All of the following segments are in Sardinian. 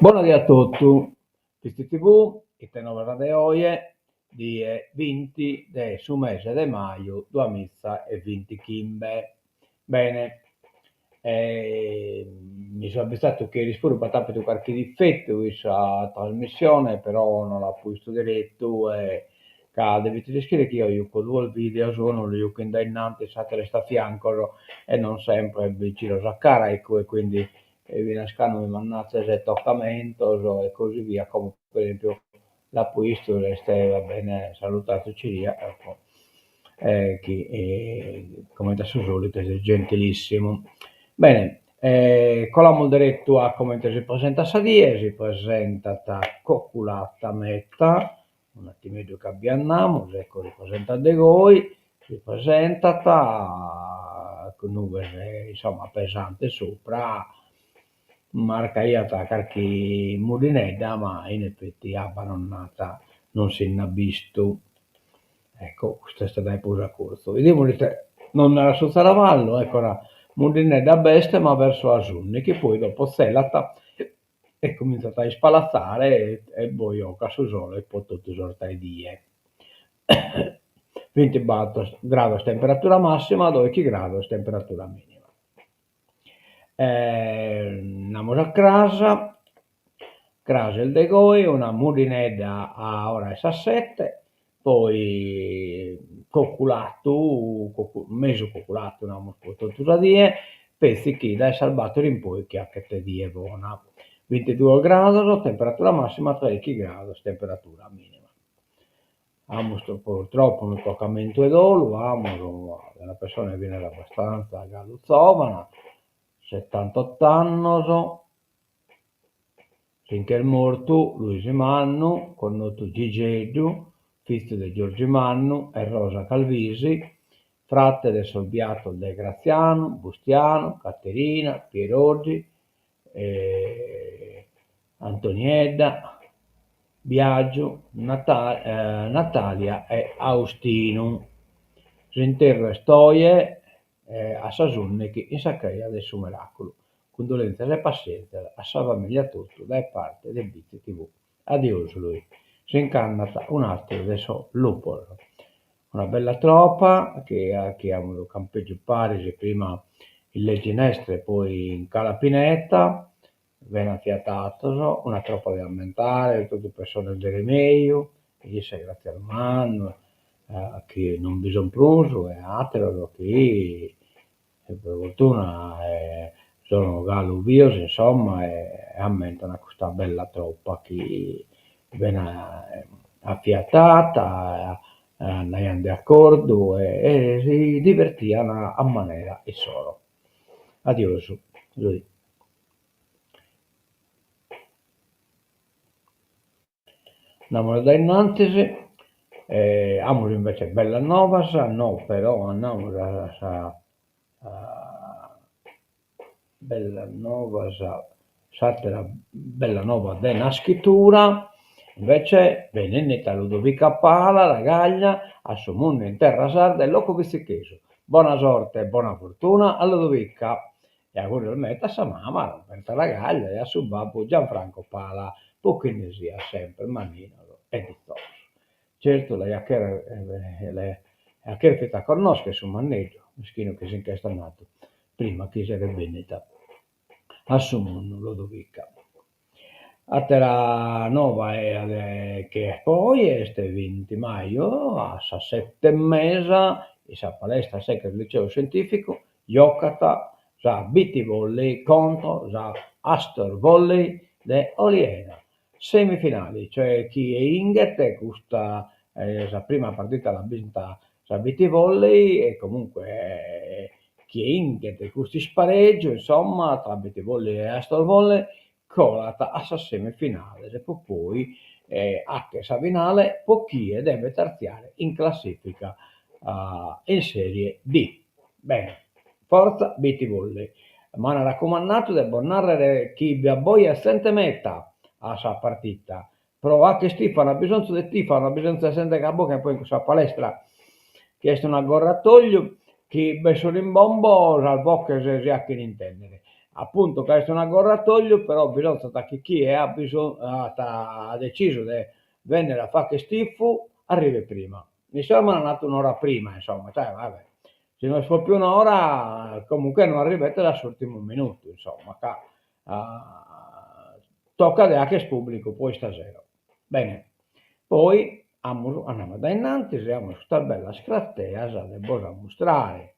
Bona die a totu, Bitzi TV, ite novas de oje, die binti de su mese de maju duamiza e bintichimbe. Bene, mi so abizadu chi eris puru b'at apidu carchi difetu in sa trasmissione, però no l'apo 'istu deretu e ca devides ischire chi eo juco duos videos, unu lu juco in dae innantis s'ateru est a fiancos e non sempre bi giro sa cara ecco e quindi e finas cando mi mandazes tocamentos e così via, como per esempiu l'apo 'istu est va bene salutadu Ciria ecco e chi comente a su solitu est gentilissimu. Bene colamus deretu a comente si presentat sa die, si presentat coculata meta, un'attimeddu ca bi andamus, ecco si presentat de goi, si presentat cun nubes insomma pesantes supra, marcaiat carchi mudinedda ma in effetti abba non nd'at, non si nd'at bistu. Ecco custu est dae prus a curtzu. 'Idimus ite nos narat su zaravallu, ecco una mudinedda b'est ma versu a s'undighi poi dopo tzelat e cumintzat a ispalatzare e poi 'ocat su sole po totu s'orta 'e die. Bintibator grados temperatura massima, doichi grados temperatura minima. Andamus a cras, cras est de goi, una mudinedda a ora 'e sas sette, poi coculatu, mesu coculatu namus po totu sa die, petzi chi dae sas bator in poi chi 'achet die bona. Bintiduos grados temperatura massima, treichi grados temperatura minima. Amus purtroppo unu tocamentu 'e dolu, amus una pessone finas abbastanza galu zovana, settantot'annos, Si nch'est mortu Luisi Mannu, connotu Gigeddu, fizu de Giorgi Mannu e Rosa Calvisi, frate de sos biatos de Gratzianu, Bustianu, Caterina, Pieroddi, Antoniedda, Biàgiu, Natalia e Austinu. S'interru est oje a sas ùndighi in sa creja de su Meràculu. Cundolèntzias e passièntzias a sa famìlia totu dae parte de Bitzi TV. Adiosu Luì. Si nch'andat un'àteru de sos lupos. Una bella tropa chi amus campègiu paris prima in Le Ginestre e poi in Cala Pineta, bene afiatados, una tropa de ammentare, totu pessones de remeju, isse Gratzianu Mannu, chi non bi sunt prus e àteros chi pro fortuna sono galu bios insomma e ammentan custa bella tropa chi bene afiatada, andaian de acordu e si divertian a manera issoro. Adiosu Luì. Andamus a dae innantis, amus invece bellas novas, no però andamus a sa bellas novas, s'atera bella nova de naschitura, invece benennida Ludovica Pala Ragaglia a su mundu in terra sarda e locu bitzichesu, bona sorte e bona fortuna a Ludovica E augùrios meda a sa mama Roberta Ragaglia e a su babbu Gianfranco Pala po chi nde siant semper manninos e ditzosos. Certu l'aiat chèrfidu a connòschere su manneddu, mischinu chi si nch'est andadu prima chi seret bènnida a su mundu Ludovica. Àtera nova chi est po oi est binti maju a sas sete e mesa in sa palestra Segre Liceu Scientificu giocat sa Bittivolley contro sa Astor Volley de Oliena, semifinali, cioè chie 'inghet custa sa prima partita l'at binta sa Bittivolley e comunque chie 'inghet custu isparègiu insomma tra Bittivolley e Astor Volley colat a sas semifinales po poi 'achere sa finale po chie devet artziare in classifica in serie D. Bene, fortza Bittivolley. M'an racumandadu de bos nàrrere chi bi abbojat zente meta a sa partita, Pro 'acher tifo an bisonzu de tifo, an bisonzu de zente chi abboghet poi in cussa palestra chi est un'agorratogliu chi b'est su rimbombo sas boches si 'achen intendere. Apuntu ca est un'agorratogliu, però bisonzat chi chie at at decisu de bennere a fagher tifu arrivet prima. Issos m'an natu un'ora prima, insomma, cioè va bè, si no est propriu un'ora, comunque no arrivetes a s'urtimu minutu, insomma, ca tocat de 'agher pubblicu po istasero. Bene, poi amus, andamus dae innantis e amus custas bellas crateas de bos ammustrare.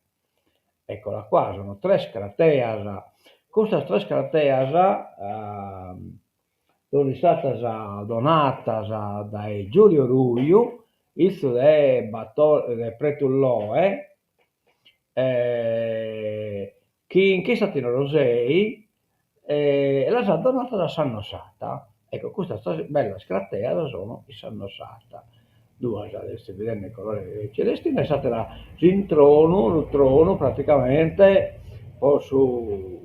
Eccola qua, sono tres crateas, custas tres crateas sunt istadas donadas dae Giulio Ruiu, 'izu de de Pretu Loe, chi nch'istat in Orosei e las at donadas a Sannosata. Ecco, custas tres bellas crateas sono in Sannosata, duas sezis bidende in colore celestinu e s'atera s'intronu, unu tronu praticamente po su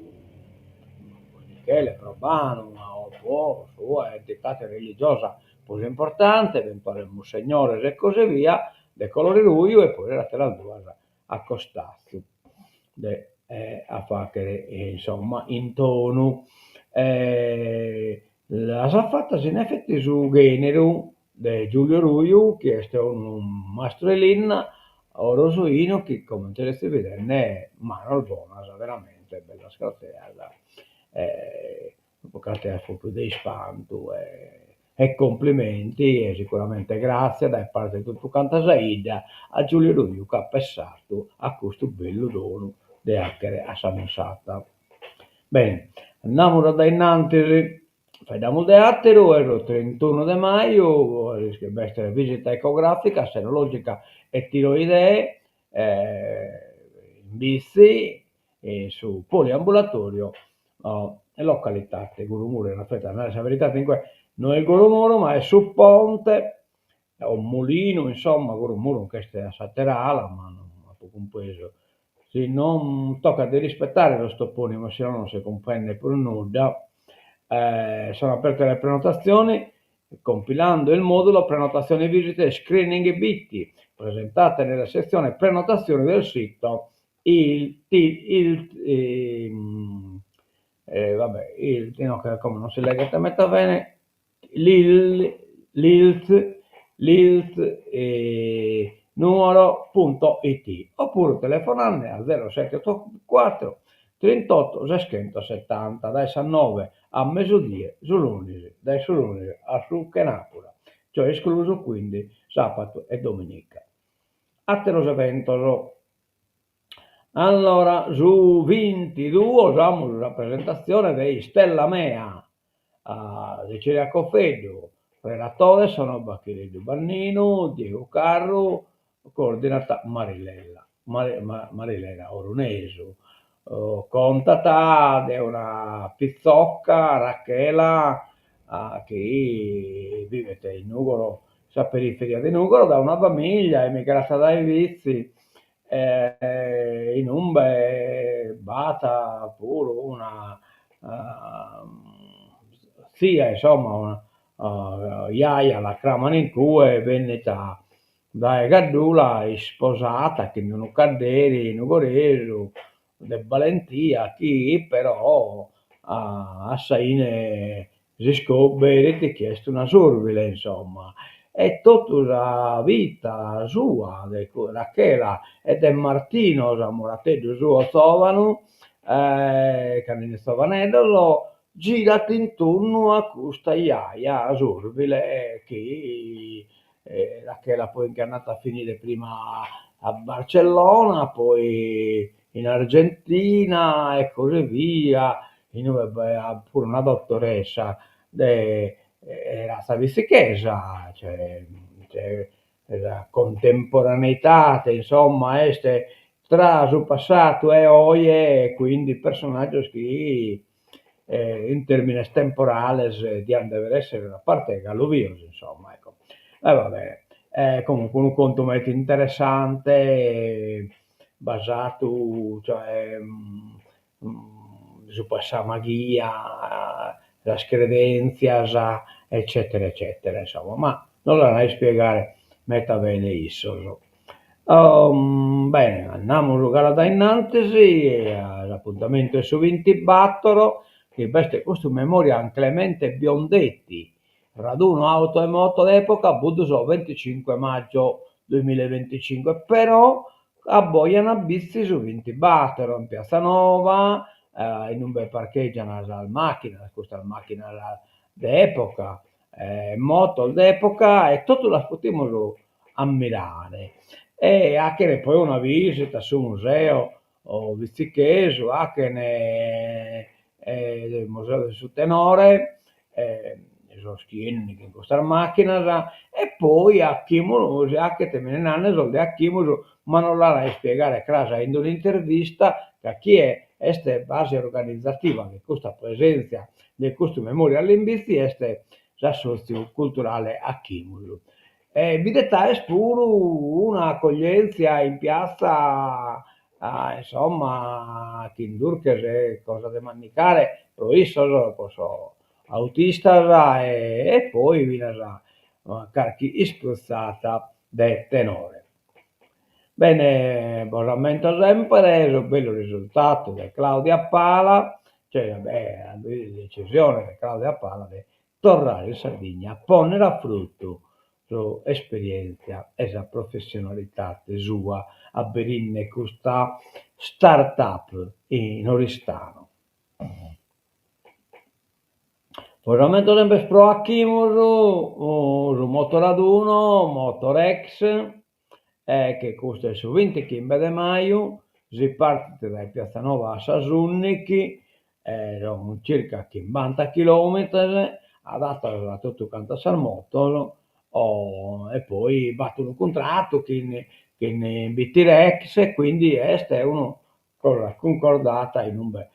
Michele Probanu o po sa entidade religiosa prus importante, eventuales mussegnores e così via, de colore ruju e poi sas ateras duas a costazu de a faghere insomma intonu. Las at fatas in effetti su gheneru de Giulio Ruiu chi est unu mastru 'e linna orosoinu chi comente sezis bidende manos bonas veramente bellas crateas crateas propriu de ispantu e complimenti e sicuramente gratzias dae parte de totu canta sa 'idda a Giulio Ruiu ca at pessadu a custu bellu donu de 'achere a Samosata. Bene, andamus a dae innantis, faeddamus de àteru, est su trintunu de maju, b'est visita ecografica, serologica e tiroidee in Bitzi, in su poliambulatorio localitate Gurumuru, in effetti a narrer sa veridade in cue no est Gurumuru ma est su ponte o mulinu insomma, Gurumuru nch'est a s'atera ala ma no apo cumpresu, si non tocat de rispettare sos toponimos si no non si cumprendet prus nudda, sono aperte le prenotazioni compilando il modulo prenotazione visite e screening BT presentate nella sezione prenotazioni del sito il il vabbè il no ca como non si leghet meda bene l'il l'ilz l'ilz Nuoro punto it oppuru telefonande a zero sette otto cuatro trintotto seschentosettanta dae sas noe a mesudie su lunis dae su lunis a su chenàbura cioè escluso quindi sapatu e dominica. Àteros eventos Allora, su bintiduos amus sa presentatzione de Istella Mea de Ciriaco Feddu, relatores sono Bachileddu Banninu, Diegu Carru, coordinat Marilella Marilena Orunesu. Contat de una pitzocca, Rachela, chi bivet in Nùgoro, sa periferia de Nùgoro, dae una famiglia emigrata dae Bitzi inumbe b'at puru una tzia, insomma, una jaja, la craman in cue, bennida dae Gaddura, isposada chin unu cadderi nugoresu de balentia chi però a sa 'ine s'iscoberit chi est una surbile insomma e totu sa vita sua de Rachela e de Martino s'amorateddu suo zovanu cando 'ini zovaneddos girat intunnu a custa jaja surbile chi Rachela poi nche andat a finire prima a Barcellona poi in Argentina e così via, inue b'at puru una dottoressa de ratza bitzichesa, cioè sa contemporaneidade insomma est tra su passadu e oe e quindi personaggios chi in termines temporales diant dever essere una parte galu bios insomma ecco. E va bene, comunque unu contu meda interessante basadu cioè subra sa maghia, sas credentzias eccetera eccetera insomma, ma nos l'an a ispiegare meda bene issos. Bene, andamus galu a dae innantis a s'apuntamentu 'e su bintibator, chi b'est custu Memorial Clemente Biondetti, raduno auto e moto d'epoca, Buddusò 25 maggio duemilaeventicinque, però abbojan bitzi su bintibator in Piazza Nova, inube parcheggian sas macchinas, custas macchinas de epoca, motos de epoca e totu las podimus ammirare e 'achere poi una visita a su museo bitzichesu, 'achen museo de su tenore sos chi 'enin chin custas macchinas e poi 'achimus, si 'achet, mi nan sos de 'Achimus, ma nos l'an a ispiegare cras in un'intervista ca chie est base organizativa de custa presenzia de custu Memorial in Bitzi est s'assotziu culturale 'Achimus. E bi det aer puru una accoglienzia in piazza insomma chin durches e cosa de mandicare pro issos, pro sos autistas e poi finas carchi isprutzada de tenore. Bene, bos ammento semper su bellu risultadu de Claudia Pala, cioè sa decisione de Claudia Pala de torrare in Sardigna a ponnere a frutu s'esperièntzia e sa professionalidade sua aberinde custa start up in Oristano. Bos ammento semper pro 'Achimus su motoraduno, Motorex, e che custu est su bintichimbe de maju, si partit dae Piazzanova a sas ùndighi, son circa chimbanta chilometros, adatos a totu cantas sas motos, e poi b'at unu cuntratu chin chin Bitirex e quindi est una cosa cuncordata inube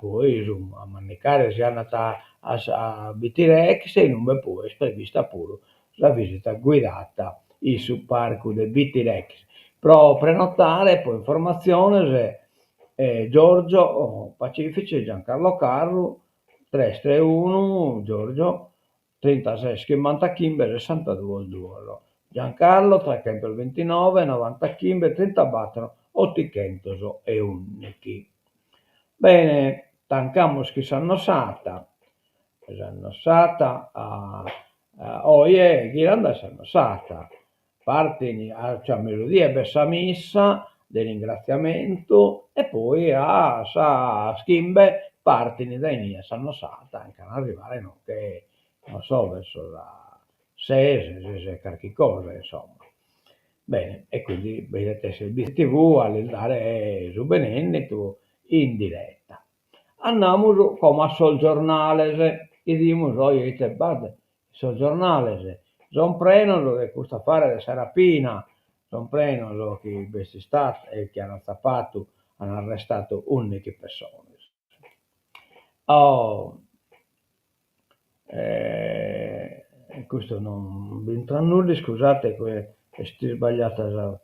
poi su a mandicare si andat a sa Bitirex e inube poi est prevista puru sa visita guidata in su parcu de Bitirex. Pro prenotare pro informatziones Giorgio Pacifici e Giancarlo Carru tres tres unu Giorgio trintases chimbantachimbe sessantaduos duos Giancarlo trechentos bintinove novantachimbe trintabator otichentos e ùndighi. Bene, tancamus chin s'Annossata, s'Annossata oje ghiran dae s'Annossata, Partin a cioè a mesudie b'est sa missa de ringratziamentu e poi a sas chimbe partin dae inie s'Annossata e nch'an a arrivare inoghe, non so, verso sas ses, ses e carchi cosa, insomma. Bene, e quindi bi det esser BTV a lis dare su benennitu in diretta. Andamus como a sos giornales, 'idimus oje ite b'at Sos giornales son prenos de custu afare de sa rapina, son prenos chi b'est istadu e chi an atzapadu, an arrestadu ùndighi pessones. Oh custu non b'intrat nudda, iscusate est isbagliata sa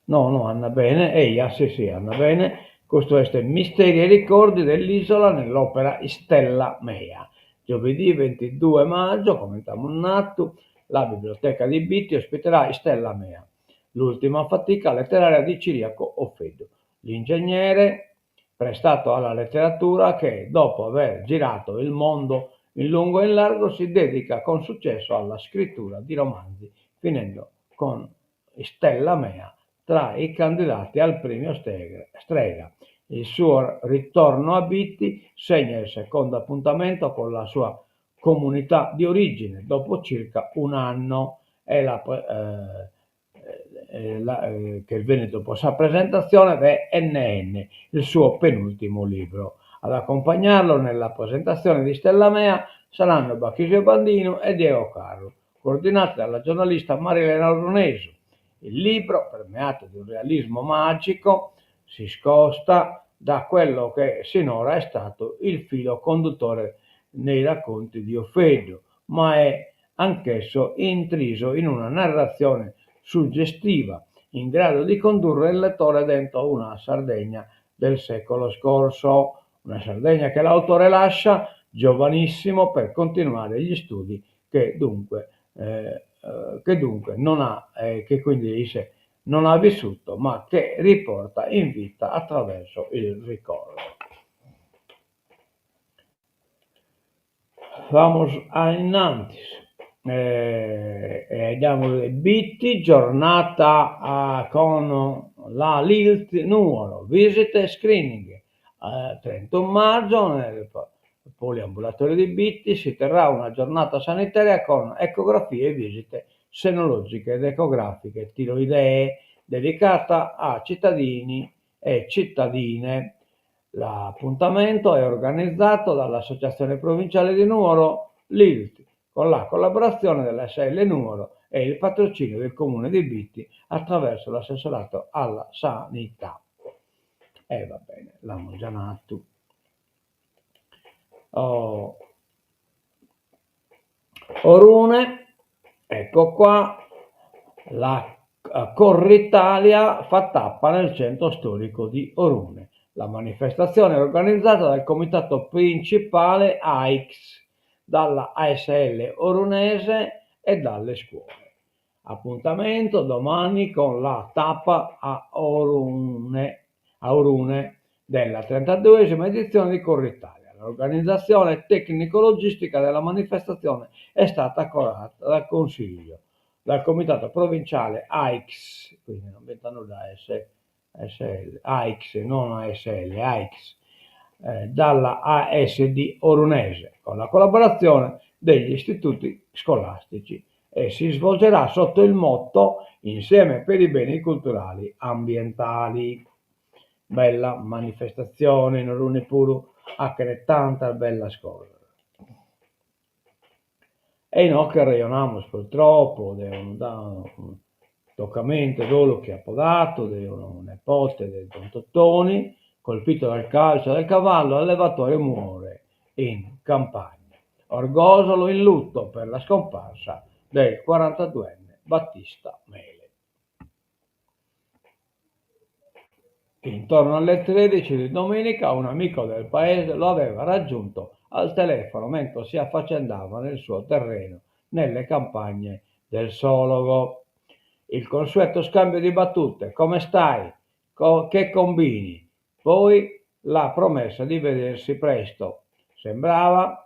No, no, andat bene, eja, si si, andat bene, custu est Misteri e ricordi dell'isola nell'opera Istella mea. Giovedì 22 maggio, comente amus natu, la biblioteca di Bitti ospiterà Istella mea, l'ultima fatica letteraria di Ciriaco Offeddu, l'ingegnere prestato alla letteratura che, dopo aver girato il mondo in lungo e in largo, si dedica con successo alla scrittura di romanzi, finendo con Istella mea tra i candidati al premio Strega. Il suo ritorno a Bitti segna il secondo appuntamento con la sua comunità di origine dopo circa un anno e la, eh, la, eh, che viene dopo sa presentazione de NN, il suo penultimo libro. Ad accompagnarlo nella presentazione di Stella Mea saranno Bachisio Bandinu e Diego Carru, coordinati dalla giornalista Marilena Orunesu. Il libro, permeato di un realismo magico, si scosta da quello che sinora è stato il filo conduttore nei racconti di Offeddu, ma è anch'esso intriso in una narrazione suggestiva, in grado di condurre il lettore dentro una Sardegna del secolo scorso, una Sardegna che l'autore lascia giovanissimo per continuare gli studi che dunque, eh, che dunque non ha, eh, che quindi isse. non ha vissuto ma che riporta in vita attraverso il ricordo. Amus a innantis e andamus de Bitti, giornata con la Lilt Nuoro, visite e screening. 31 maggio nel poliambulatorio di Bitti si terrà una giornata sanitaria con ecografie e visite senologiche ed ecografiche tiroidee dedicata a cittadini e cittadine. L'appuntamento è organizzato dall'Associazione Provinciale di Nuoro, Lilt, con la collaborazione dell'ASL Nuoro e il patrocinio del Comune di Bitti attraverso l'assessorato alla sanità. E va bene, l'amus già natu. Oh. Orune, ecco qua, la Corritalia fa tappa nel centro storico di Orune. La manifestazione è organizzata dal comitato principale AICS, dalla ASL Orunese e dalle scuole. Appuntamento domani con la tappa a Orune, a Orune della 32esima edizione di Corritalia. L'organizzazione tecnico-logistica della manifestazione è stata curata dal Consiglio, dal Comitato Provinciale AICS, quindi non b'intrat nudda S, SL, AICS, non ASL, AICS, dalla ASD Orunese, con la collaborazione degli istituti scolastici e si svolgerà sotto il motto Insieme per i beni culturali ambientali. Bella manifestazione in Orune puru 'achene tantas bellas cosas. E inoghe arrejonamus purtroppo de unu tocamentu e dolu chi apo datu de unu nepote de don Totoni, colpito dal calcio del cavallo, allevatore muore in campagna. Orgosolo in lutto per la scomparsa del quarantaduenne Battista Mele. Intorno alle 13 di domenica un amico del paese lo aveva raggiunto al telefono mentre si affaccendava nel suo terreno nelle campagne del Sologo. Il consueto scambio di battute, come stai? Co- che combini? Poi la promessa di vedersi presto. Sembrava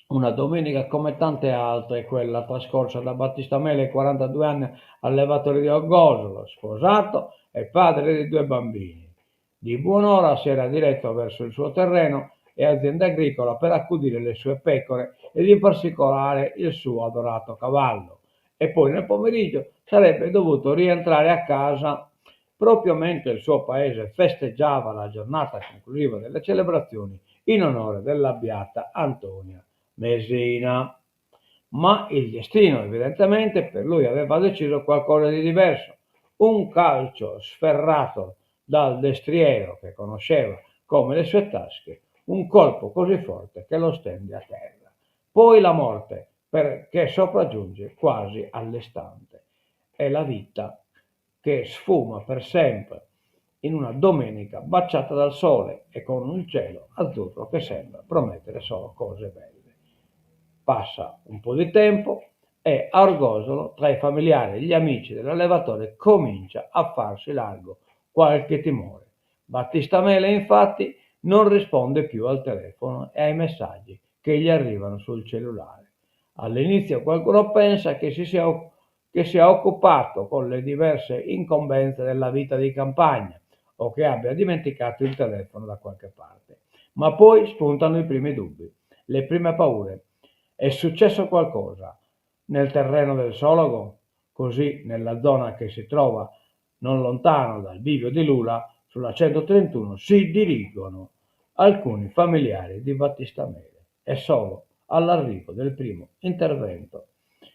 una domenica come tante altre, quella trascorsa da Battista Mele, 42 anni, allevatore di Orgosolo, sposato e padre di due bambini. Di buon'ora si era diretto verso il suo terreno e azienda agricola per accudire le sue pecore ed in particolare il suo adorato cavallo. E poi nel pomeriggio sarebbe dovuto rientrare a casa proprio mentre il suo paese festeggiava la giornata conclusiva delle celebrazioni in onore della beata Antonia Mesina. Ma il destino evidentemente per lui aveva deciso qualcosa di diverso. Un calcio sferrato dal destriero che conosceva come le sue tasche, un colpo così forte che lo stende a terra. Poi la morte, che sopraggiunge quasi all'istante. È la vita che sfuma per sempre in una domenica baciata dal sole e con un cielo azzurro che sembra promettere solo cose belle. Passa un po' di tempo e a Orgosolo, tra i familiari e gli amici dell'allevatore, comincia a farsi largo qualche timore. Battista Mele, infatti, non risponde più al telefono e ai messaggi che gli arrivano sul cellulare. All'inizio qualcuno pensa che si sia, che sia occupato con le diverse incombenze della vita di campagna o che abbia dimenticato il telefono da qualche parte. Ma poi spuntano i primi dubbi, le prime paure. È successo qualcosa nel terreno del Sologo? Così nella zona che si trova non lontano dal bivio di Lula, sulla 131, si dirigono alcuni familiari di Battista Mele e solo all'arrivo del primo intervento,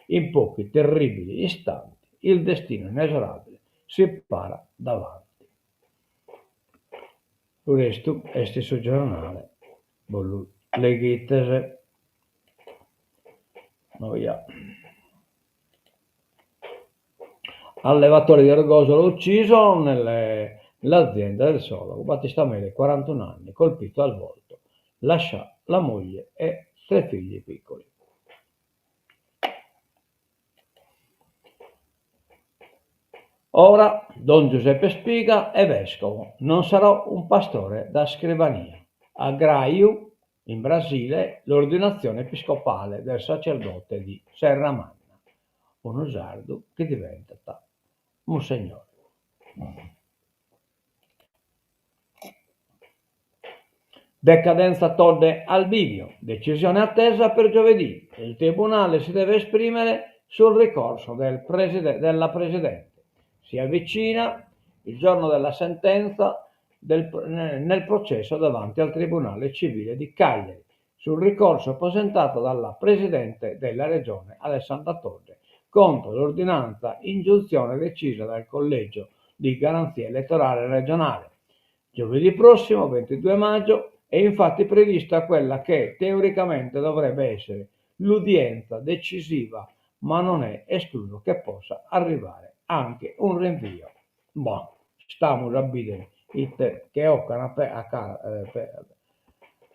in pochi terribili istanti, il destino inesorabile si para davanti. Su restu est in su giornale, bos lu leghites. Noia. Allevatore di Orgosolo ucciso nell'azienda del Sologo, Battista Mele, 41 anni, colpito al volto, lascia la moglie e tre figli piccoli. Ora don Giuseppe Spiga è vescovo, non sarò un pastore da scrivania. A Graiu, in Brasile, l'ordinazione episcopale del sacerdote di Serramanna, unu sardu chi diventat mussegnore. Decadenza Todde al bivio, decisione attesa per giovedì. Il Tribunale si deve esprimere sul ricorso del preside- della Presidente. Si avvicina il giorno della sentenza del, nel processo davanti al Tribunale Civile di Cagliari sul ricorso presentato dalla Presidente della Regione Alessandra Todde contro l'ordinanza ingiunzione decisa dal Collegio di Garanzia Elettorale Regionale. Giovedì prossimo, 22 maggio, è infatti prevista quella che teoricamente dovrebbe essere l'udienza decisiva, ma non è escluso che possa arrivare anche un rinvio. Boh, stamus a bìdere ite che 'ocan a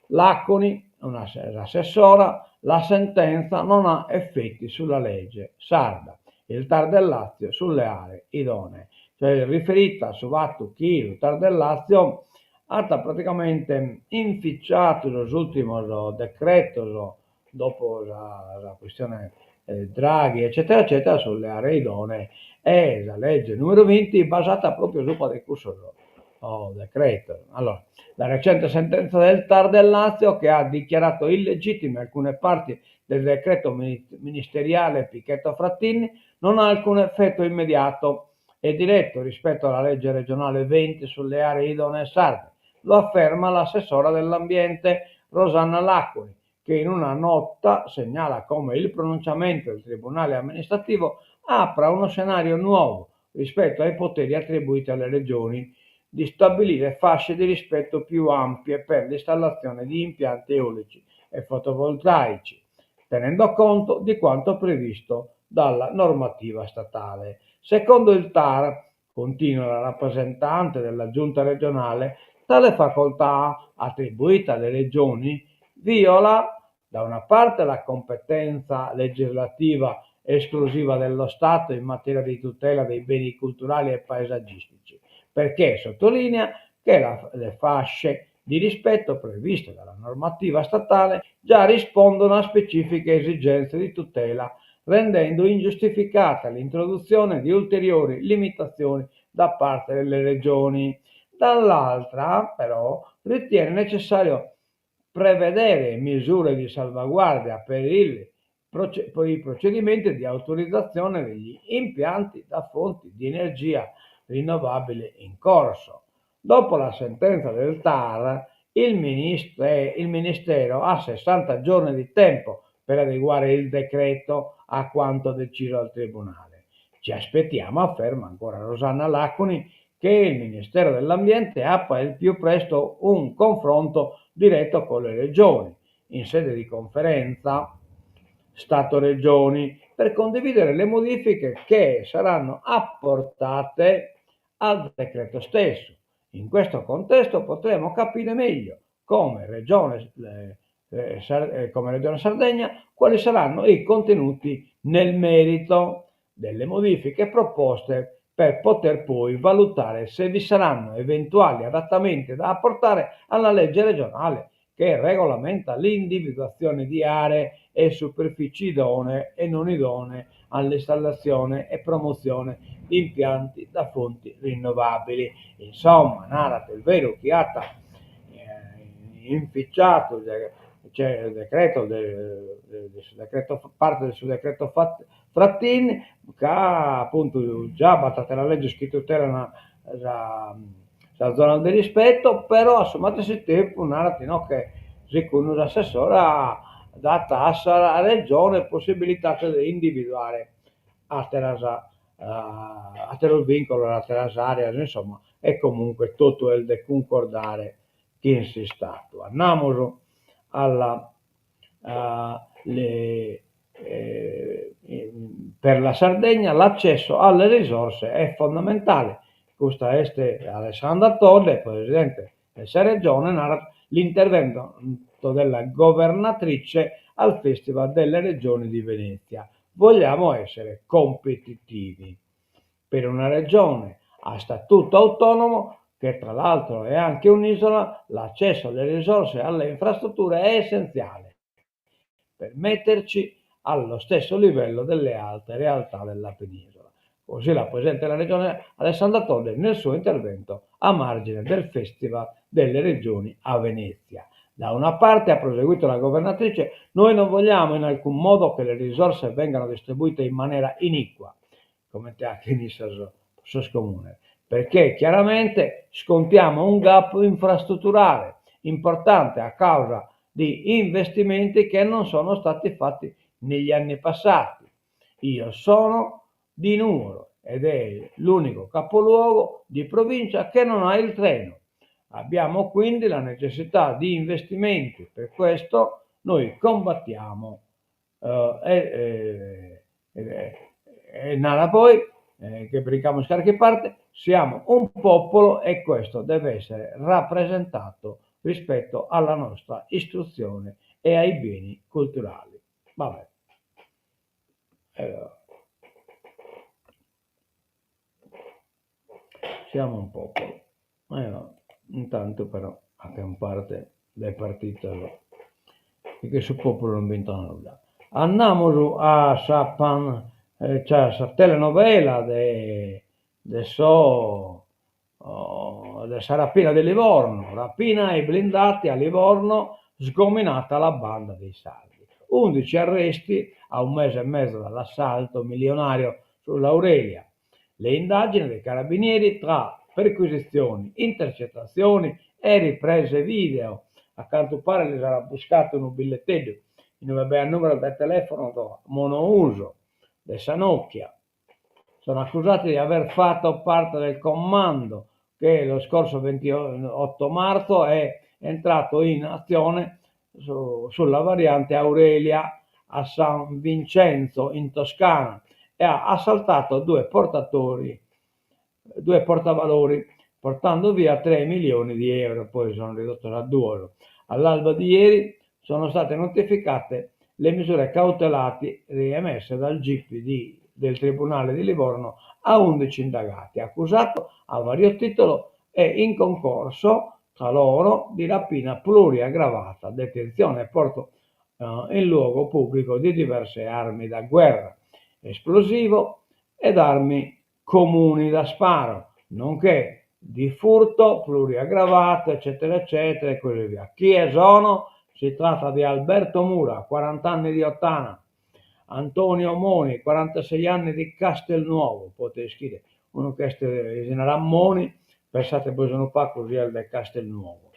Laconi, s'assessora, la sentenza non ha effetti sulla legge sarda, il Tar del Lazio sulle aree idonee. Cioè riferita a su fatu chi su Tar del Lazio at praticamente inficiadu sos ùrtimos decretos dopo sa sa questione Draghi eccetera eccetera sulle aree idonee e sa legge numeru binti basat propriu subra de cussos decretos. Allora, la recente sentenza del Tar del Lazio che ha dichiarato illegittime alcune parti del decreto ministeriale Pichetto Fratin non ha alcun effetto immediato e diretto rispetto alla legge regionale 20 sulle aree idonee sarde. Lo afferma l'assessora dell'ambiente Rosanna Laconi, che in una nota segnala come il pronunciamento del Tribunale amministrativo apra uno scenario nuovo rispetto ai poteri attribuiti alle regioni di stabilire fasce di rispetto più ampie per l'installazione di impianti eolici e fotovoltaici, tenendo conto di quanto previsto dalla normativa statale. Secondo il TAR, continua la rappresentante della Giunta regionale, tale facoltà attribuita alle regioni viola da una parte la competenza legislativa esclusiva dello Stato in materia di tutela dei beni culturali e paesaggistici, perché sottolinea che la, le fasce di rispetto previste dalla normativa statale già rispondono a specifiche esigenze di tutela, rendendo ingiustificata l'introduzione di ulteriori limitazioni da parte delle regioni. Dall'altra, però, ritiene necessario prevedere misure di salvaguardia per il per i procedimenti di autorizzazione degli impianti da fonti di energia rinnovabile in corso. Dopo la sentenza del TAR, il, il Ministero ha 60 giorni di tempo per adeguare il decreto a quanto deciso dal Tribunale. Ci aspettiamo, afferma ancora Rosanna Laconi, che il Ministero dell'Ambiente apra il più presto un confronto diretto con le regioni in sede di conferenza Stato-Regioni per condividere le modifiche che saranno apportate al decreto stesso. In questo contesto potremo capire meglio come Regione, eh, eh, come Regione Sardegna quali saranno i contenuti nel merito delle modifiche proposte per poter poi valutare se vi saranno eventuali adattamenti da apportare alla legge regionale che regolamenta l'individuazione di aree e superfici idonee e non idonee all'installazione e promozione di impianti da fonti rinnovabili. Insomma, narat est beru chi at inficiadu cioè il decreto de de su decreto parte de su decreto Fratin ca apuntu già b'at ateras legges chi tutelan sa sa zona de rispetto, però a su matessi tempus narat no che segundu s'assessora dat a sa Regione possibilidade de individuare ateras ateros vincolos, ateras areas, insomma, e comunque totu est de cuncordare chin s'Istadu. Andamus alla le per la Sardegna l'accesso alle risorse è fondamentale. Custa est Alessandra Todde, presidente de sa Regione, narat l'intervento della governatrice al Festival delle Regioni di Venezia. Vogliamo essere competitivi. Per una regione a statuto autonomo, che tra l'altro è anche un'isola, l'accesso alle risorse e alle infrastrutture è essenziale per metterci allo stesso livello delle altre realtà della penisola. Così la Presidente della Regione Alessandra Todde nel suo intervento a margine del Festival delle Regioni a Venezia. Da una parte, ha proseguito la governatrice, noi non vogliamo in alcun modo che le risorse vengano distribuite in maniera iniqua, comente 'achen issos sos comunes, perché chiaramente scontiamo un gap infrastrutturale importante a causa di investimenti che non sono stati fatti negli anni passati. Io sono di Nuoro ed è l'unico capoluogo di provincia che non ha il treno. Abbiamo quindi la necessità di investimenti, per questo noi combattiamo. E e narat poi, che brincamus carchi parte, siamo un popolo e questo deve essere rappresentato rispetto alla nostra istruzione e ai beni culturali. Vabbè. Siamo un popolo. Intantu però 'achen parte de partidos chi su populu non b'intrat nudda. Andamus a sa pan cioè a sa telenovela de de so de sa rapina de Livorno, rapina ai blindati a Livorno, sgominata la banda dei sardi. Undici arresti a un mese e mezzo dall'assalto milionario sull'Aurelia. Le indagini dei carabinieri tra perquisizioni, intercettazioni e riprese video. A cantu paret lis at buscadu unu billetteddu in ue b'aiat numeros de telefono monouso de sa Nokia. Sono accusati di aver fatto parte del commando che lo scorso 28 marzo è entrato in azione su, sulla variante Aurelia a San Vincenzo in Toscana e ha assaltato due portatori, due portavalori portando via 3 milioni di euro, poi sono ridottos a duos. All'alba di ieri sono state notificate le misure cautelari emesse dal GIP di, del Tribunale di Livorno a 11 indagati, accusati a vario titolo e in concorso tra loro di rapina pluriaggravata, detenzione e porto in luogo pubblico di diverse armi da guerra, esplosivo ed armi comuni da sparo, nonché di furto pluriaggravato, eccetera, eccetera, e così via. Chie sono? Si tratta di Alberto Mura, 40 anni di Ottana, Antonio Moni, 46 anni di Castelnuovo, potete ischire unu chi est si narat Moni, pensate bois unu pagu si est de Castelnuovo.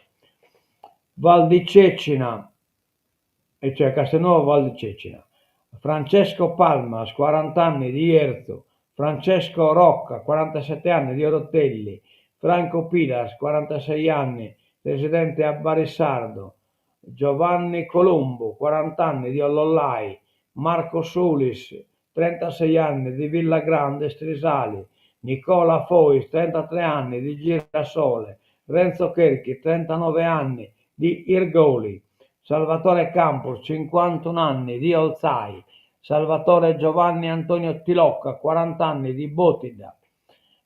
Val di Cecina, e cioè Castelnuovo Val di Cecina, Francesco Palmas, 40 anni di Jerzu, Francesco Rocca, 47 anni di Orotelli, Franco Piras, 46 anni, residente a Barisardo, Giovanni Columbu, 40 anni di Ollollai, Marco Sulis, 36 anni di Villagrande Strisali, Nicola Fois, 33 anni di Girasole, Renzo Cherchi, 39 anni di Irgoli, Salvatore Campus, 51 anni di Olzai, Salvatore Giovanni Antonio Tilocca, 40 anni di Botida.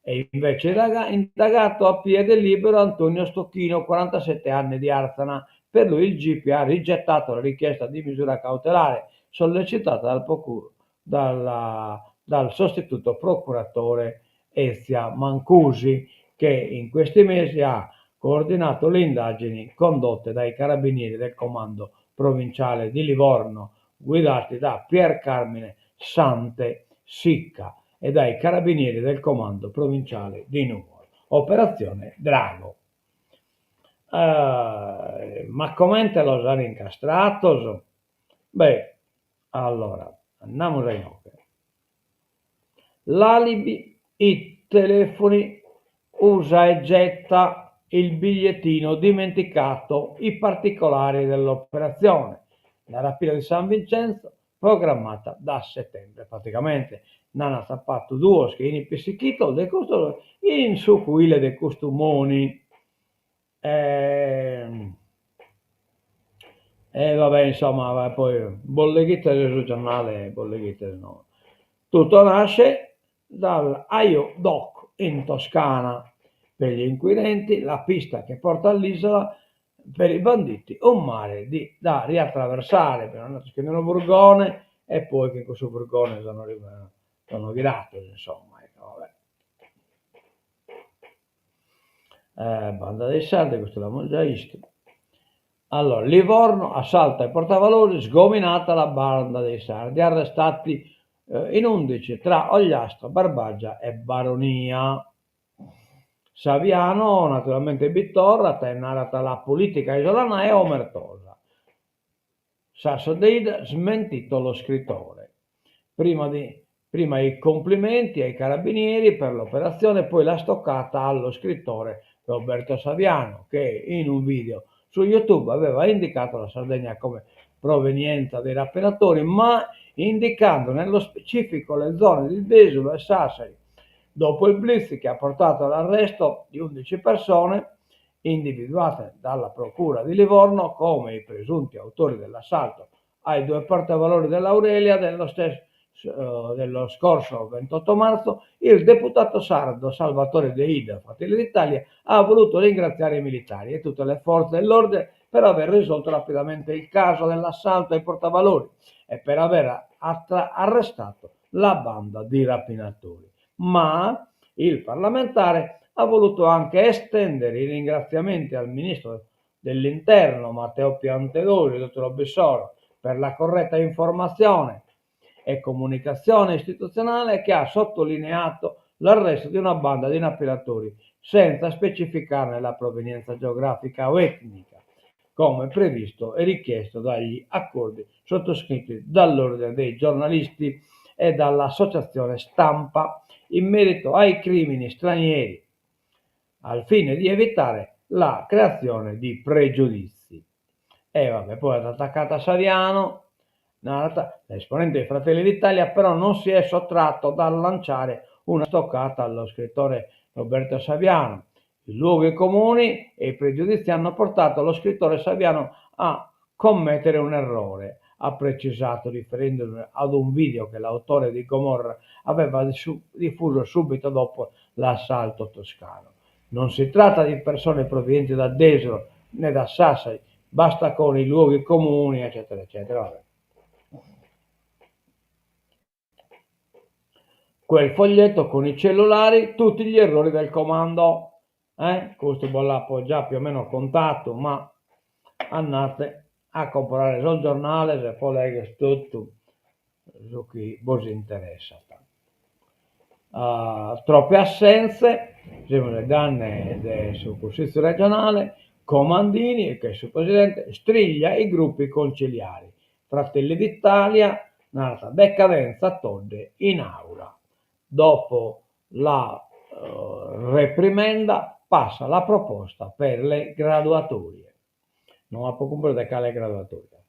E invece indagato a piede libero Antonio Stocchino, 47 anni di Arzana. Per lui il GIP ha rigettato la richiesta di misura cautelare sollecitata dal, procur- dalla, dal sostituto procuratore Ezia Mancusi, che in questi mesi ha coordinato le indagini condotte dai carabinieri del comando provinciale di Livorno, guidati da Pier Carmine Sante Sicca e dai carabinieri del comando provinciale di Nuoro. Operazione Drago. Uh, ma comente los an incastrados? Beh, allora, andamus a inoghe. L'alibi, i telefoni usa e getta, il bigliettino dimenticato, i particolari dell'operazione. La rapina di San Vincenzo programmata da settembre, praticamente nd'an atzapadu duos chi 'ini pissichitos de custos in su cuile de custu Moni. E e va bè insomma poi bos leghites su giornale bos leghites no. Tutto nasce. Dall'Aiò Doc in Toscana. Per gli inquirenti la pista che porta all'isola, per i banditi un mare di da riattraversare, cun unu furgone e poi cun cussu furgone sono sono ghirados insomma ecco va bè. Banda dei sardi, custu l'amus giai 'istu. Allora, Livorno, assalto ai portavalori, sgominata la banda dei sardi, arrestati in undici tra Ogliastra, Barbagia e Baronia. Saviano naturalmente bi torrat e narat la politica isolana è omertosa. Sasso Deidda smentito lo scrittore. Prima di prima i complimenti ai carabinieri per l'operazione, poi la stoccata allo scrittore Roberto Saviano, che in un video su YouTube aveva indicato la Sardegna come provenienza dei rapinatori, ma indicando nello specifico le zone di Desulo e Sassari. Dopo il blitz che ha portato all'arresto di 11 persone, individuate dalla Procura di Livorno come i presunti autori dell'assalto ai due portavalori dell'Aurelia dello stesso dello scorso 28 marzo, il deputato sardo Salvatore Deidda, Fratelli d'Italia, ha voluto ringraziare i militari e tutte le forze dell'ordine per aver risolto rapidamente il caso dell'assalto ai portavalori e per aver arrestato la banda di rapinatori. Ma il parlamentare ha voluto anche estendere i ringraziamenti al ministro dell'Interno Matteo Piantedosi, dottor Bissoro, per la corretta informazione e comunicazione istituzionale che ha sottolineato l'arresto di una banda di rapinatori senza specificarne la provenienza geografica o etnica, come previsto e richiesto dagli accordi sottoscritti dall'Ordine dei giornalisti e dall'Associazione Stampa in merito ai crimini stranieri, al fine di evitare la creazione di pregiudizi. E vabbè, poi at atacadu a Saviano, narat, l'esponente di Fratelli d'Italia però non si è sottratto dal lanciare una stoccata allo scrittore Roberto Saviano. I luoghi comuni e i pregiudizi hanno portato lo scrittore Saviano a commettere un errore, ha precisato riferendosi ad un video che l'autore di Gomorra aveva diffuso subito dopo l'assalto toscano. Non si tratta di persone provenienti da Desulo né da Sassari, basta con i luoghi comuni, eccetera, eccetera. Vabbè. Quel foglietto con i cellulari, tutti gli errori del comando. Eh? Custu bos l'apo già più o meno contadu, ma andate a comporare sos giornales e po legher totu su chi bos interessat. Troppe assenze, semus faeddende de su Cussìgiu regionale, Comandini, chi est su presidente, striglia i gruppi consiliari, Fratelli d'Italia narat decadenza Todde in aula. Dopo la reprimenda passa la proposta per le graduatorie. No apo cumpresu de cale graduatoria.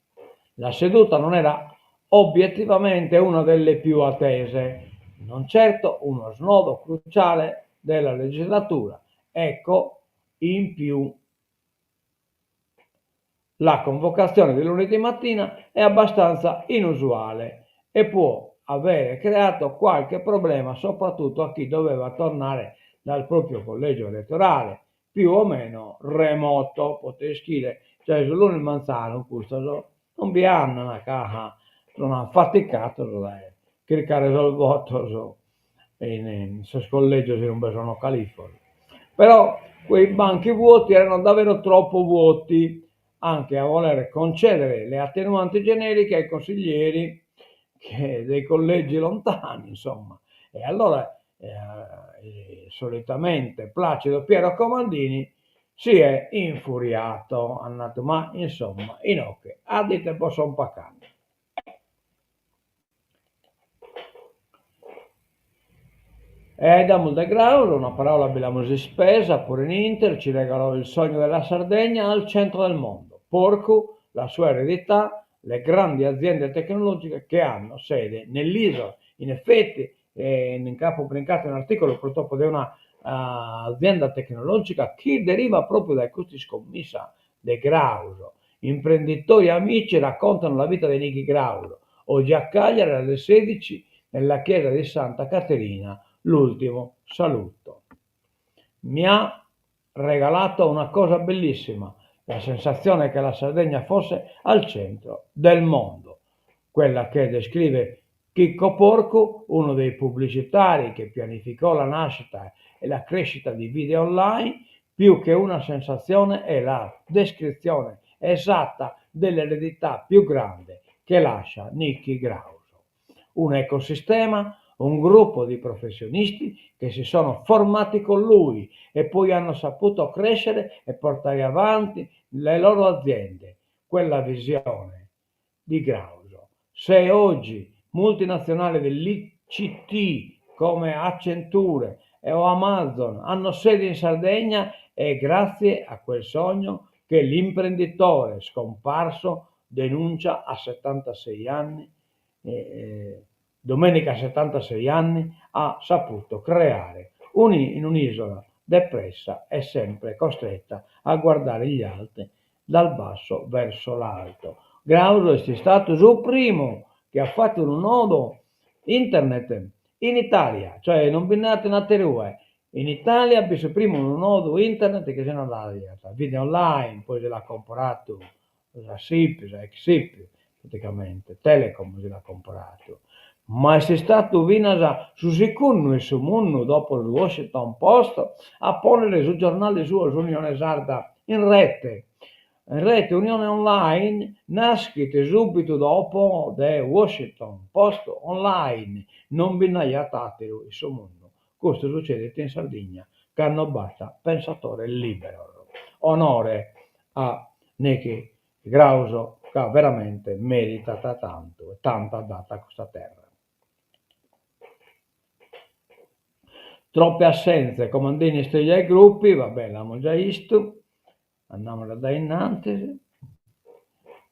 La seduta non era obiettivamente una delle più attese, non certo uno snodo cruciale della legislatura. Ecco, in più la convocazione di lunedì mattina è abbastanza inusuale e può avere creato qualche problema soprattutto a chi doveva tornare dal proprio collegio elettorale, più o meno remoto, poteis ischire giai su lunis manzanu custos non bi andant ca sono affaticados dae chircare sos votos in sos collegios inube sono califos. Però quei banchi vuoti erano davvero troppo vuoti, anche a voler concedere le attenuanti generiche ai consiglieri che dei collegi lontani, insomma. E allora solitamente placido Piero Comandini si è infuriato, at nadu, ma insomma, inoghe a ite bos son pagande. E faeddamus de Graus, una paraula bi l'amus ispesa puru in Inter, ci regalò il sogno della Sardegna al centro del mondo. Porcu, la sua eredità, le grandi aziende tecnologiche che hanno sede nell'isola. In effetti, nch'apo brincadu un'articulu purtroppo de una azienda tecnologica chi deriva propriu dae custa iscommissa de Graus. Imprenditori e amici raccontano la vita di Nichi Graus. Oggi a Cagliari alle 16 nella chiesa di Santa Caterina. L'ultimo saluto. Mi ha regalato una cosa bellissima, la sensazione che la Sardegna fosse al centro del mondo. Quella che descrive Chicco Porcu, uno dei pubblicitari che pianificò la nascita e la crescita di Video Online, più che una sensazione è la descrizione esatta dell'eredità più grande che lascia Nichi Grauso. Un ecosistema, un gruppo di professionisti che si sono formati con lui e poi hanno saputo crescere e portare avanti le loro aziende. Quella visione di Grauso. Se oggi multinazionali dell'ICT come Accenture o Amazon hanno sede in Sardegna è grazie a quel sogno che l'imprenditore scomparso denuncia a 76 anni, domenica a 76 anni, ha saputo creare in un'isola depressa e sempre costretta a guardare gli altri dal basso verso l'alto. Grauso est istadu su primu chi at fatu unu nodu internet in Italia, cioè non bi nd'at in aterue, in Italia b'est su primu unu nodu internet chi si naraiat Video Online, poi si l'at comporadu sa Sip, sa ex Sip, praticamente, Telecom si l'at comporadu, ma est istadu finas su segundu in su mundu, dopo su Washington Post, a pònnere su giornale suo s'Unione Sarda in rete. In rete Unione Online naschit subitu dopo de Washington Post Online, non bi nd'aiat àteru in su mundu. Custu sucedit in Sardigna cando b'at pensatores liberos. Onore a Nichi Grauso ca veramente meritat tantu e tantu at datu a custa terra. Troppe assenze, Comandini striglia i gruppi, va bè l'amus già istu, andamus a dae innantis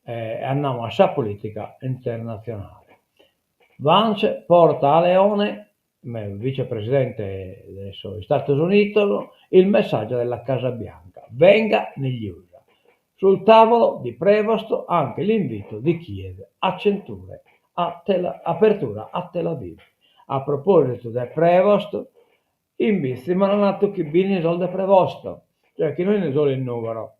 e andamus a sa politica internatzionale. Vance porta a Leone vicepresidente de sos Istados Unidos, il messaggio della Casa Bianca, venga negli Usa. Sul tavolo di Prevost anche l'invito di Kiev a centure a Tel apertura a Tel Aviv. A propositu de Prevost, in Bitzi m'an natu chi b'in sos de Prevost, cioè chi no in solu in Nùgoro.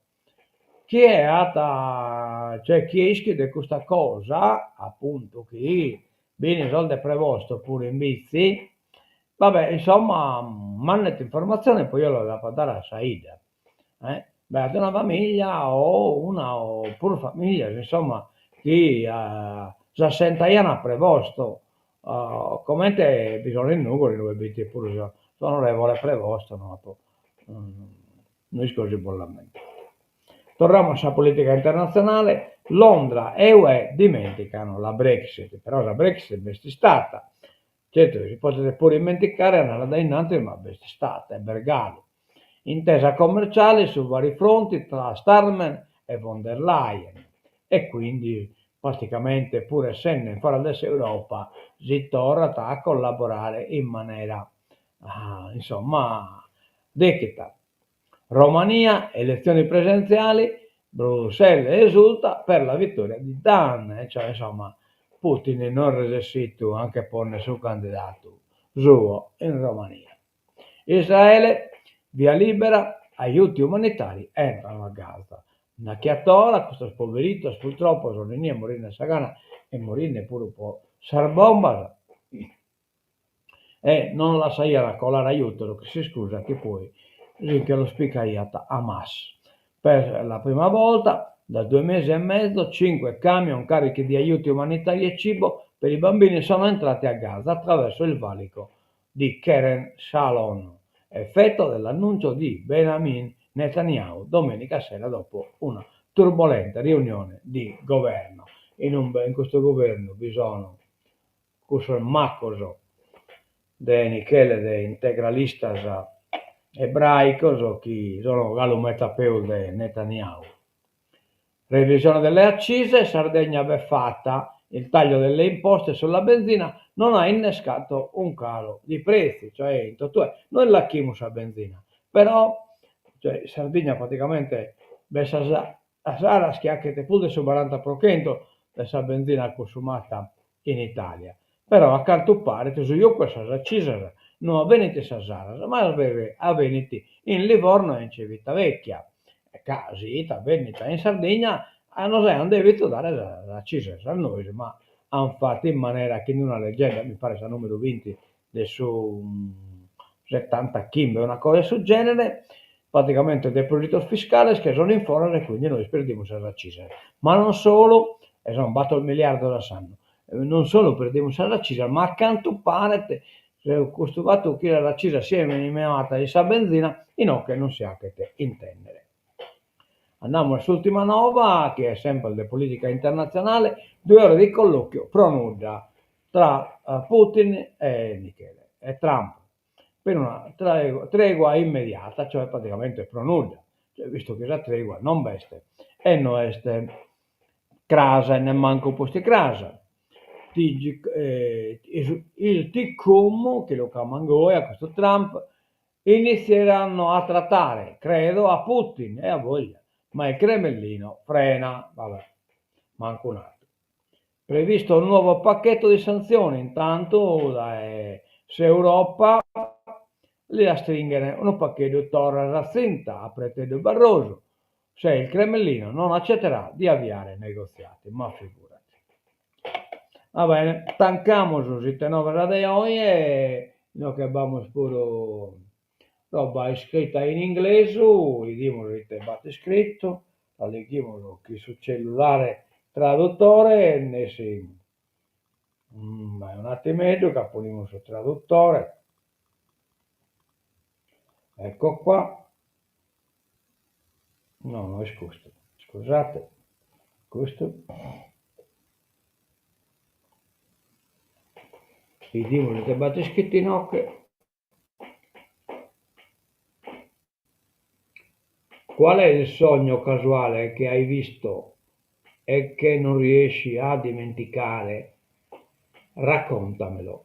Chie at, cioè chie ischit de custa cosa, apuntu chi b'in sos de Prevost puru in Bitzi, va bè, insomma, mandet informatzione poi eo las apo a dare a sa 'idda, eh, b'at una famiglia o una o prus familias, insomma, chi s'assentaian a Prevost, comente bi sono in Nùgoro inue b'it puru s'onorevole Prevost, no apo No isco si bos l'ammentades. Torramus a sa polìtica internatzionale, Londra e UE dimenticano la Brexit, però sa Brexit b'est istata, certu si podet puru immenticare e andare a dae innantis ma b'est istata e b'est galu. Intesa commerciale su vari fronti tra Starmer e von der Leyen e quindi praticamente puru essende in foras de s'Europa si torrat a collaborare in manera insomma Dèchida. Romania, elezioni presidenziali, Bruxelles esulta per la vittoria di Dan, e cioè insomma Putin no est resessitu a nche pònnere su candidatu suo in Romania. Israele, via libera, aiuti umanitari entrano a Gaza. Nachi a tora custos poberitos purtroppo sono inie morinde 'e sa gana e morinde puru po sas bombas. E non lassaiat colare ajutos cun s'iscusa chi poi si nche los picaiat Hamas. Per la prima volta da due mesi e mezzo cinque camion carichi di aiuti umanitari e cibo per i bambini sono entrati a Gaza attraverso il valico di Kerem Shalom, effetto dell'annuncio di Benjamin Netanyahu domenica sera dopo una turbolenta riunione di governo. In un in custu governu bi sono cussos macos de Nichele de integralistas ebraicos chi sono galu meta peus de Netanyahu. Revisione delle accise, Sardegna beffata, il taglio delle imposte sulla benzina non ha innescato un calo di prezzi, cioè in totue nois l'achimus sa benzina, però cioè in Sardigna praticamente b'est sa Saras chi achet prus de su baranta pro chentu de sa benzina cunsumata in Italia, però a cantu paret su jocu 'e sas acisas No avenit in sas Aras, ma avenit in Livorno e in Civitavecchia, ca si ita bennita in Sardigna nos aiant devitu dare sas acisas a nois, ma ant fatu in manera chi in una leggedda, mi paret sa numeru binti de su setantachimbe, una cosa de su genere, praticamente depositos fiscales che sono in foras e quindi nois perdimus sas acisas. Ma non solu, e son bator miliardos a s'annu, non solu perdimus sas acisas, ma a cantu paret custu fatu chi sas acisas sian minimate in sa benzina inoghe non si 'achet intendere. Andamus a s'ultima nova, chi est semper de politica internatzionale, due ore di colloquio pro nudda tra Putin e Michele e Trump per una tregua immediata, cioè praticamente pro nudda, cioè visto chi sa tregua non b'est e no est cras e nemmancu pusticras. Il Ticum, chi lu craman goi a custu Trump, Inizieranno a trattare, credo, a Putin e a voglia, ma il Cremlino frena, vabbè, mancu un'attu. Previsto un nuovo pacchetto di sanzioni, intantu dae s'Europa li astringhen unu pacheddu torra sa tzinta a Preteddu Barrosu, se il Cremlino non accetterà di avviare negoziati, ma figurati. Va bene, tancamus s'ite novas de oe, inoghe b'amus puru roba iscrita in inglesu, 'idimus ite b'at iscritu, la leghimus chin su cellulare tradutore, nessi un'attimeddu ca ponimus su tradutore, ecco qua No, no est custu, iscusate, custu. Bidimus ite b'at iscritu inoghe. Qual è il sogno casuale che hai visto e che non riesci a dimenticare? Raccontamelo.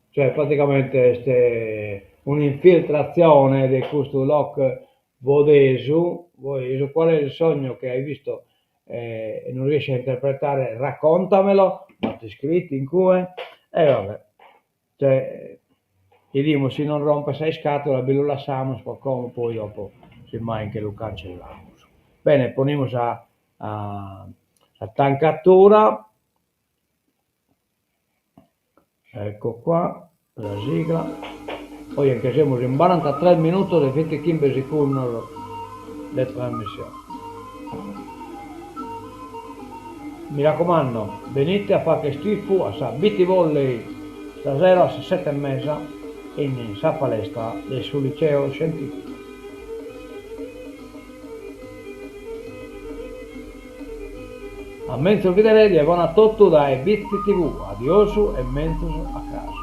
Cioè praticamente est un'infiltratzione de custu Locke Vodesu, Voesu, qual è il sogno che hai visto e non riesci a interpretare, raccontamelo, b'at iscritu in cue, e vabbè, cioè 'idimus si non rompet sa iscatula bi lu lassamus po como, poi dopo simmai nche lu cancellamus. Bene, ponimus sa sa tancatura Ecco qua, sa sigla. Oje nche semus in barantatres minutos e bintichimbe segundos de trasmissione. Mi raccomando, benite a fagher tifu a sa Biti Volley stasera a sas sette e mesa in sa palestra de su Liceo Scientifico. A menzus bideredi e bona a totu dae Bitzi TV. Adiosu e menzus a cras.